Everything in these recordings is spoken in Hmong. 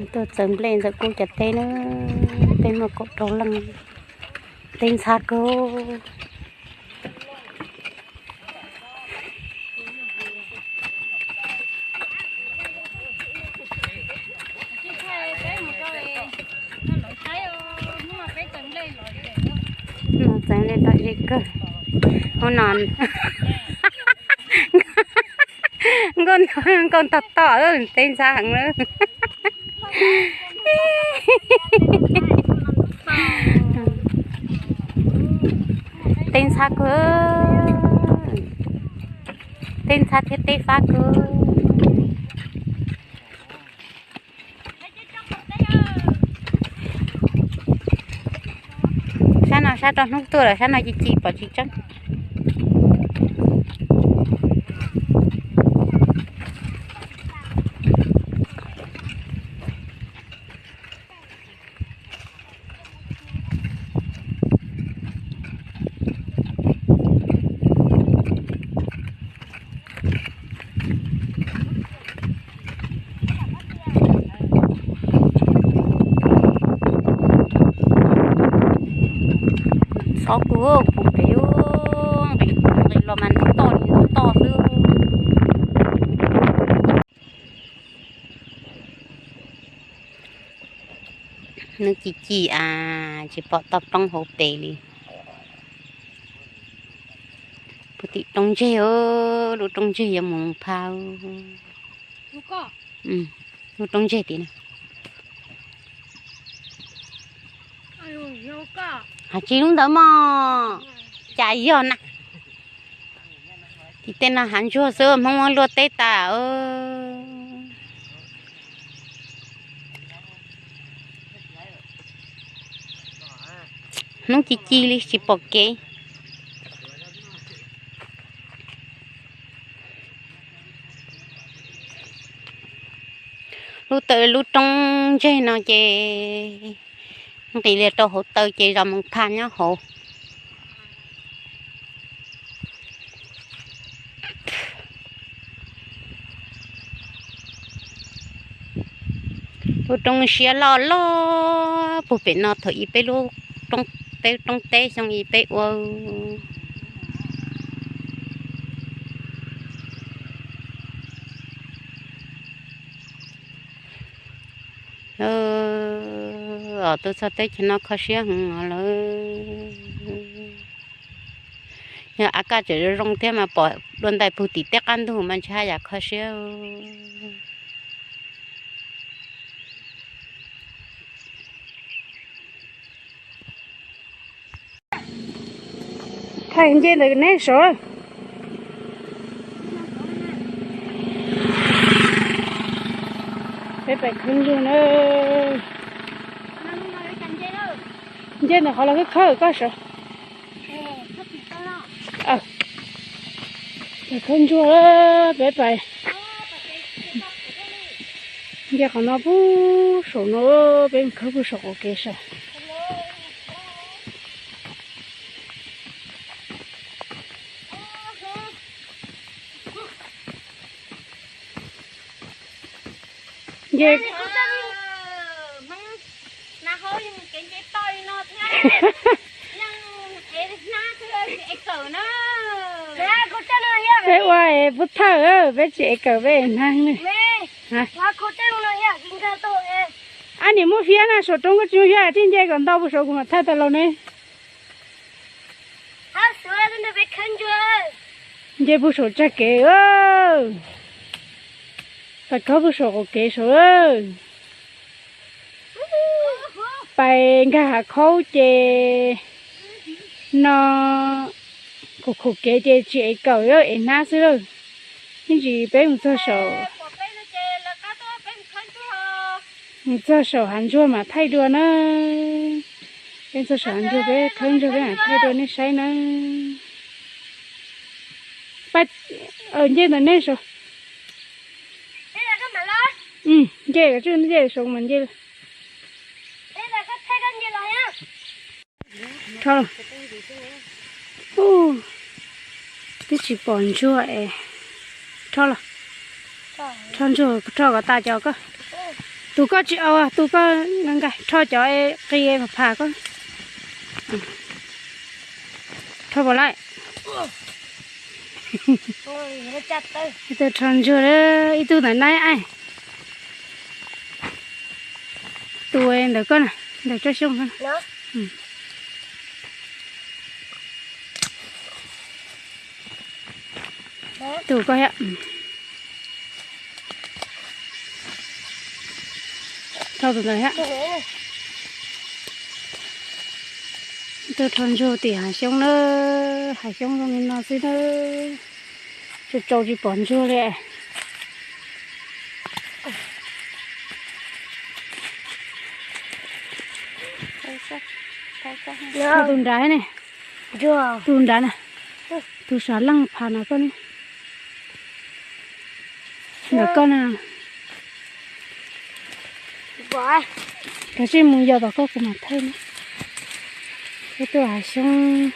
Tuaj txawv nplej ntawm kuv cov teb na, peb muaj kaum rau leej, teb ntxhab kawg. Txawv nplej lom zem kawg. Ub no, nkauj ntog tom, teb ntxhab heev lawm. Teb ntxhab kawg, teb ntxhab thiab teb fab kawg. Sab no sab rau hnub tuaj lawm, sab no ci ci pom tsis tseeb. Txhob kuv puv pem, nqis los mas ntub toj li ntub toj xwb. Nws ci ci a, tsis pom toj roob hauv pes li. Puag tim roob ntseg, lub roob ntseg yuav mus pha. Lub roob ntseg tim no. Hais tsis lub ntawd mog, cas yog na. Tim tej no hav ntsuag xwb, Hmoob muab luaj teb tas. Hnub ci ci li tsis pom kev. Lub taw lub roob ntseg no ces nqis li rau hauv taw ces zos Moos Phaj nyob hauv. Lub roob siab loj loj puag pem no thaum ub peb lub, peb roob teb xyoo ub peb ua. Os, tuaj txog teb chaws no kho siab heev os lawm. Yog av kaj tseem zoo zoo thiab mas pom dua ntais puag tim tej qab ntug mas ntshe haj yam kho siab. Thaij ncej ntawm neb saud. Peb pais khawb ntsuag na. Ncej ntawm qhov los khawb khawb koj saud. Pais khawb ntsuag, peb pais nce qhov no puag saum no, peb mus khawb puag saum qaum kev saud. Nce, peb ua es pub thawj, peb tsis ev kawm peb ev hnab ne. Ab, nim muab fiab na, saum roob koj tsis muab fiab, tij nce kom ntau puag saud kuv mam thaij tau los ne. Nce puag saum tsag kev, pais khawb puag saum qaum kev saud. Pais nkag hav khaub ces no, khaum khaum kev ces tsis ev kawm, ev hnab xwb lawm. Ib ntsis peb mus txog saum, mus txog saum hav ntsuag mam thaij dua na. Peb txog saum hav ntsuag peb khawb ntsuag peb mam thaij dua nej saib na. Nce ntawm nej saud. Nce, nce saud mas nce. Rho los. Twb tsis pom ntsuag es. Rho los. Rho ntsuag, rho kom tas cov koj. Tus koj tsis aus, tus koj nqa, rho cov qis phav phav koj. Rho puas laij? Ib tug rho ntsuag, ib tug ntawm na. Tus ntawm koj na, ntawm Tsob Xyooj no. Tus koj thiab. Rho tus ntawd thiab. Tuaj rho ntsuag tim hav xyoob na, hav xyoob zoo li no xwb na, tsau tsau tsis pom ntsuag li. Tus nrad ne, tus nrad na, tus sav leej phav na koj ne. Ntawm koj na. Kav tsij mus yos tom koj kuv mam thaij na. Peb tuaj hav xyoob.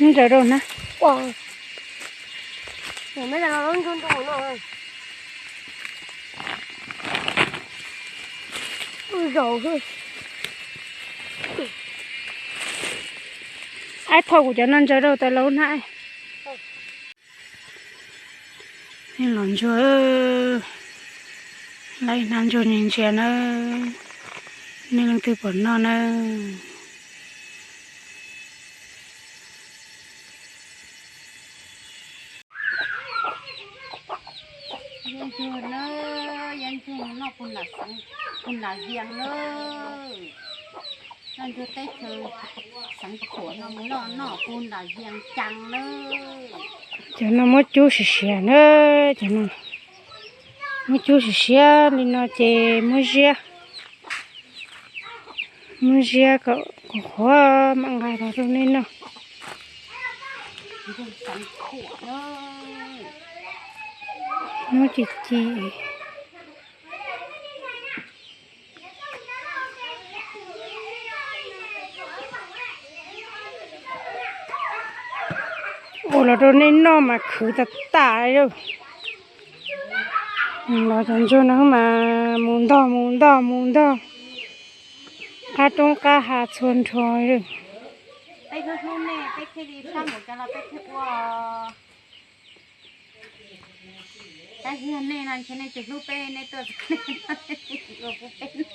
Ntsaws rau na. Aib, phoj kuv cov no ntsaws rau tas lawm na. Nej los ntsuag, lawv hnav ntsuag ntsia ntsia nawb, nej leej twg puas noj nawb. Yab ntsuag na, yab ntsuag noj puag nram, puag nram Vias na. Noj ntsuag teb chaws Xeev Khuam no mus noj, noj puag nram Vias Cas na. Cov no muab cub siav siav na, cov no muab cub siav siav li no ces muab ziab, muab ziab kom qhuav mam nqa los rau nej noj. Muab ci ci ua los rau nej noj mas khwv tas tas li. Los cov ntsuag no mas mus ntog mus ntog mus ntog, qab roob qab hav txhua nrho li. Peb hlub hlub nej, peb thiaj li sab mus cov los peb thiaj ua. Tab sis yog nej no ntshe nej tsis hlub peb, nej tuaj ua pub peb no.